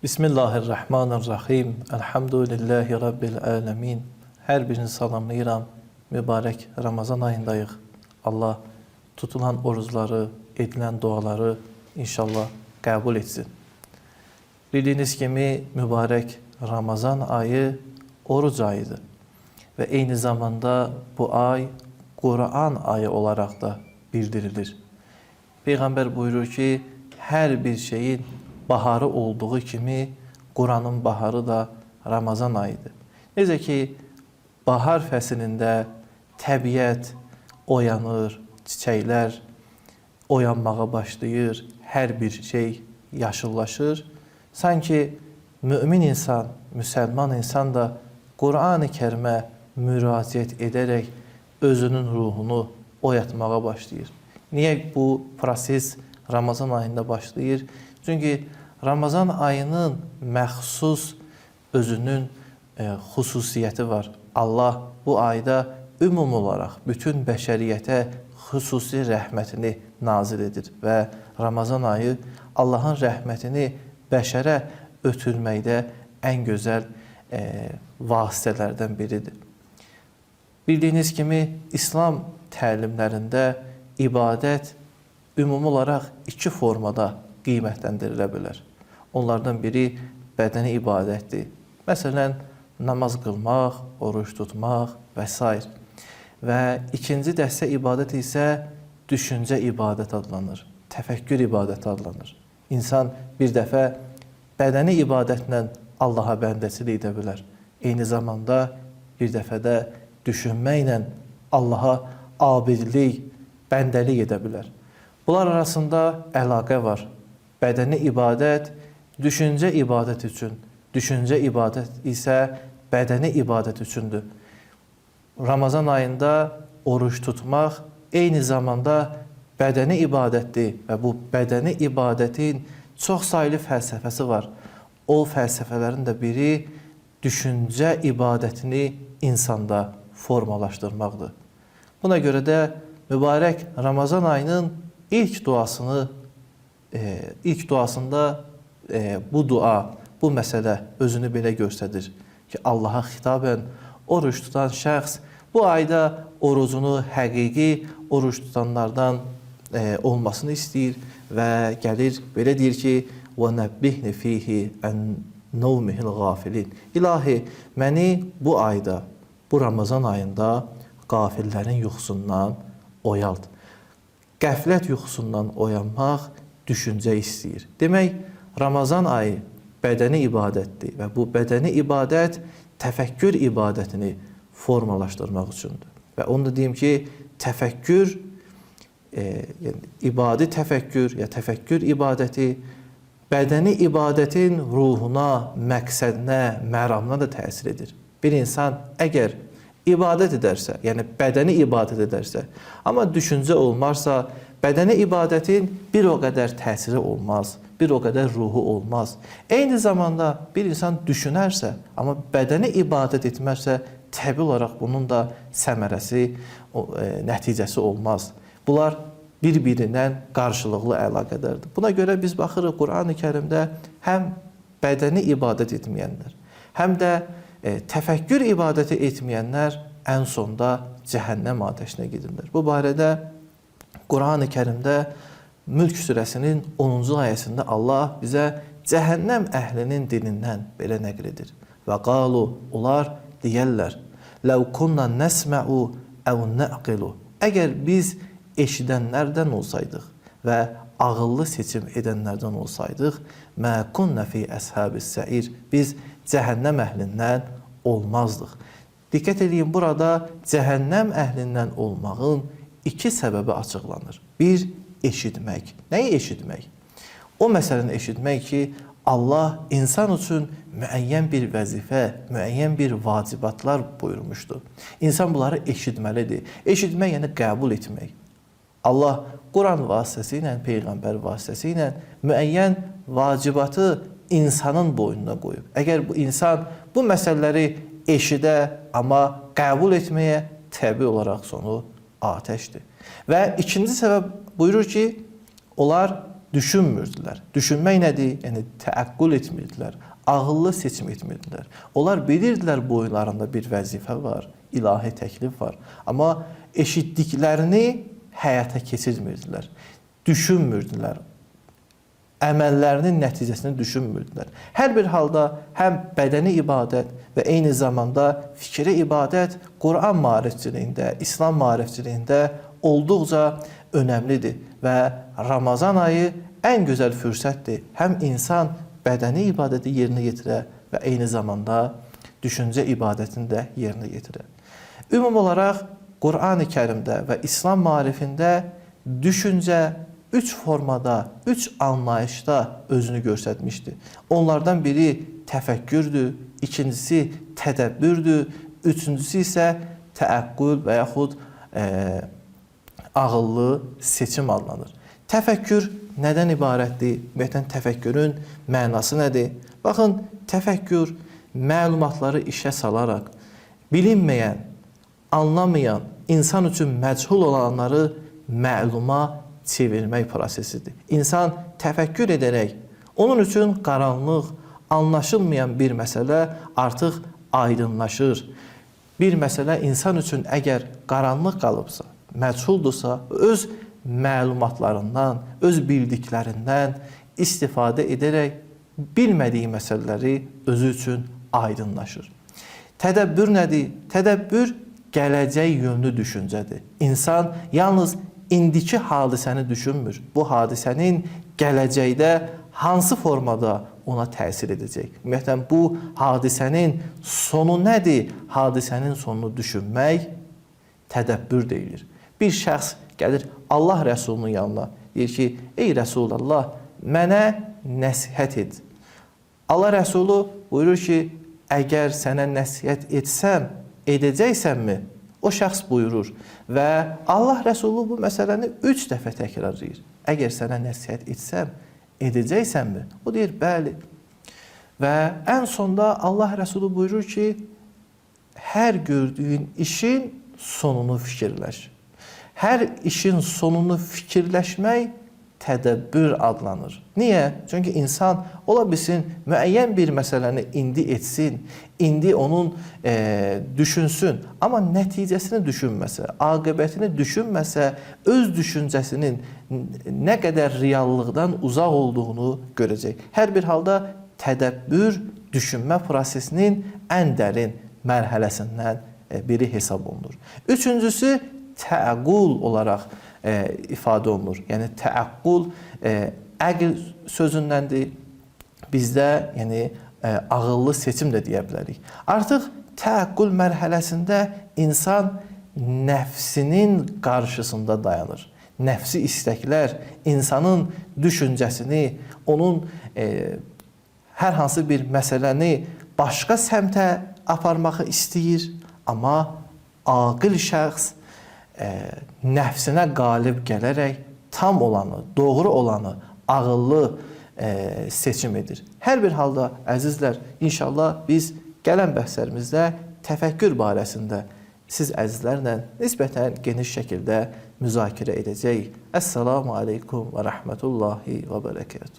Bismillahirrahmanirrahim. Elhamdülillahi Rabbil alemin. Hər birini salamlayıram. Mübarək Ramazan ayındayıq. Allah tutulan orucları, edilən duaları inşallah qəbul etsin. Bildiyiniz kimi mübarək Ramazan ayı oruc ayıdır. Və eyni zamanda bu ay Quran ayı olaraq da bildirilir. Peyğəmbər buyurur ki, hər bir şeyin baharı olduğu kimi Quranın baharı da Ramazan ayıdır. Necə ki, bahar fəslində təbiət oyanır, çiçəklər oyanmağa başlayır, hər bir şey yaşıllaşır. Sanki mümin insan, müsəlman insan da Qur'an-ı Kərimə müraciət edərək özünün ruhunu oyatmağa başlayır. Niyə bu proses Ramazan ayında başlayır? Çünki Ramazan ayının məxsus özünün xüsusiyyəti var. Allah bu ayda ümum olaraq bütün bəşəriyyətə xüsusi rəhmətini nazil edir və Ramazan ayı Allahın rəhmətini bəşərə ötürməkdə ən gözəl vasitələrdən biridir. Bildiyiniz kimi İslam təlimlərində ibadət ümumi olaraq iki formada qiymətləndirilə bilər. Onlardan biri bədəni ibadətdir. Məsələn, namaz qılmaq, oruc tutmaq və s. Və ikinci dəstə ibadət isə düşüncə ibadət adlanır, təfəkkür ibadəti adlanır. İnsan bir dəfə bədəni ibadətlə Allaha bəndəçilik edə bilər. Eyni zamanda bir dəfə də düşünməklə Allaha abidlik, bəndəlik edə bilər. Bunlar arasında əlaqə var. Bədəni ibadət düşüncə ibadət üçün, düşüncə ibadət isə bədəni ibadət üçündür. Ramazan ayında oruç tutmaq eyni zamanda bədəni ibadətdir və bu bədəni ibadətin çox saylı fəlsəfəsi var. O fəlsəfələrin də biri düşüncə ibadətini insanda formalaşdırmaqdır. Buna görə də mübarək Ramazan ayının ilk duasını ilk duasında bu dua, bu məsələ özünü belə göstərir ki, Allaha xitabən oruç tutan şəxs bu ayda orucunu həqiqi oruç tutanlardan olmasını istəyir və gəlir belə deyir ki, "Və nəbbihni fihi an nawmihil gafilin." İlahi, məni bu ayda, bu Ramazan ayında qafillərin yuxusundan oyalt. Qəflət yuxusundan oyanmaq düşüncə istəyir. Demək, Ramazan ayı bədəni ibadətdir və bu bədəni ibadət təfəkkür ibadətini formalaşdırmaq üçündür. Və onu da deyim ki, təfəkkür, yəni ibadi təfəkkür ya təfəkkür ibadəti bədəni ibadətin ruhuna, məqsədinə, məramına da təsir edir. Bir insan əgər ibadət edərsə, yəni bədəni ibadət edərsə, amma düşüncə olmarsa, bədəni ibadətin bir o qədər təsiri olmaz, bir o qədər ruhu olmaz. Eyni zamanda bir insan düşünərsə, amma bədəni ibadət etməzsə, təbii olaraq bunun da səmərəsi, nəticəsi olmaz. Bunlar bir-birindən qarşılıqlı əlaqədardır. Buna görə biz baxırıq Qur'an-ı Kərimdə həm bədəni ibadət etməyənlər, həm də təfəkkür ibadəti etməyənlər ən sonda cəhənnəm atəşinə gedirlər. Bu barədə Qur'an-ı Kərimdə Mülk surəsinin 10-cu ayəsində Allah bizə cəhənnəm əhlinin dilindən belə nəql edir. Və qalu, onlar deyərlər: "Ləv kunna nəsmə'u əv nəqilu." Əgər biz eşidənlərdən olsaydıq və ağıllı seçim edənlərdən olsaydıq, mə kunna fi əshabis səir. Biz cəhənnəm əhlindən olmazdıq. Diqqət eləyin, burada cəhənnəm əhlindən olmağın iki səbəbi açıqlanır. Bir, eşitmək. Nəyi eşitmək? O məsələni eşitmək ki, Allah insan üçün müəyyən bir vəzifə, müəyyən bir vacibatlar buyurmuşdu. İnsan bunları eşitməlidir. Eşitmək yəni qəbul etmək. Allah Quran vasitəsilə, peyğəmbər vasitəsilə müəyyən vacibatı insanın boynuna qoyub. Əgər bu insan bu məsələləri eşidə, amma qəbul etməyə, təbii olaraq sonu atəşdir. Və ikinci səbəb buyurur ki, onlar düşünmürdülər. Düşünmək nədir? Yəni təəqqül etmirdilər, ağıllı seçim etmirdilər. Onlar bilirdilər boylarında bir vəzifə var, ilahi təklif var. Amma eşitdiklərini həyata keçirmirdilər, düşünmürdülər. Əməllərinin nəticəsini düşünmürdülər. Hər bir halda həm bədəni ibadət və eyni zamanda fikri ibadət Quran maarifçiliyində, İslam maarifçiliyində olduqca önəmlidir və Ramazan ayı ən gözəl fürsətdir. Həm insan bədəni ibadəti yerinə yetirə və eyni zamanda düşüncə ibadətini də yerinə yetirə. Ümumi olaraq Qurani Kərimdə və İslam maarifində düşüncə üç formada, üç anlayışda özünü göstərmişdi. Onlardan biri təfəkkürdür, ikincisi tədəbbürdür, üçüncüsü isə təəqqül və yaxud ağıllı seçim adlanır. Təfəkkür nədən ibarətdir? Ümumiyyətlə təfəkkürün mənası nədir? Baxın, təfəkkür məlumatları işə salaraq bilinməyən, anlamayan, insan üçün məchul olanları məluma çevirmək prosesidir. İnsan təfəkkür edərək onun üçün qaranlıq, anlaşılmayan bir məsələ artıq aydınlaşır. Bir məsələ insan üçün əgər qaranlıq qalıbsa, məchuldursa, öz məlumatlarından, öz bildiklərindən istifadə edərək bilmədiyi məsələləri özü üçün aydınlaşır. Tədəbbür nədir? Tədəbbür gələcək yönlü düşüncədir. İnsan yalnız indiki hadisəni düşünmür. Bu hadisənin gələcəkdə hansı formada ona təsir edəcək? Ümumiyyətlə bu hadisənin sonu nədir? Hadisənin sonunu düşünmək tədəbbür deyilir. Bir şəxs gəlir Allah Rəsulunun yanına, deyir ki, ey Rəsulallah, mənə nəsihət et. Allah Rəsulu buyurur ki, əgər sənə nəsihət etsəm, edəcəksənmi? O şəxs buyurur və Allah Rəsulu bu məsələni 3 dəfə təkrarlayır. Əgər sənə nəsihət etsəm, edəcəksənmi? O deyir, bəli. Və ən sonda Allah Rəsulu buyurur ki, hər gördüyün işin sonunu fikirləş. Hər işin sonunu fikirləşmək tədəbbür adlanır. Niyə? Çünki insan ola bilsin müəyyən bir məsələni indi etsin, indi onun düşünsün, amma nəticəsini düşünməsə, aqibətini düşünməsə, öz düşüncəsinin nə qədər reallıqdan uzaq olduğunu görəcək. Hər bir halda tədəbbür düşünmə prosesinin ən dərin mərhələsindən biri hesab olunur. Üçüncüsü təəqqul olaraq ifadə olunur. Yəni təəqqul əql sözündəndir. Bizdə yəni ağıllı seçim də deyə bilərik. Artıq təəqqul mərhələsində insan nəfsinin qarşısında dayanır. Nəfsi istəklər insanın düşüncəsini, onun hər hansı bir məsələni başqa səmtə aparmağı istəyir, amma aqil şəxs nəfsinə qalib gələrək tam olanı, doğru olanı, ağıllı seçim edir. Hər bir halda əzizlər, inşallah biz gələn bəhslərimizdə təfəkkür barəsində siz əzizlərlə nisbətən geniş şəkildə müzakirə edəcəyik. Əssalamu aleykum və rəhmətullahi və bərəkətuh.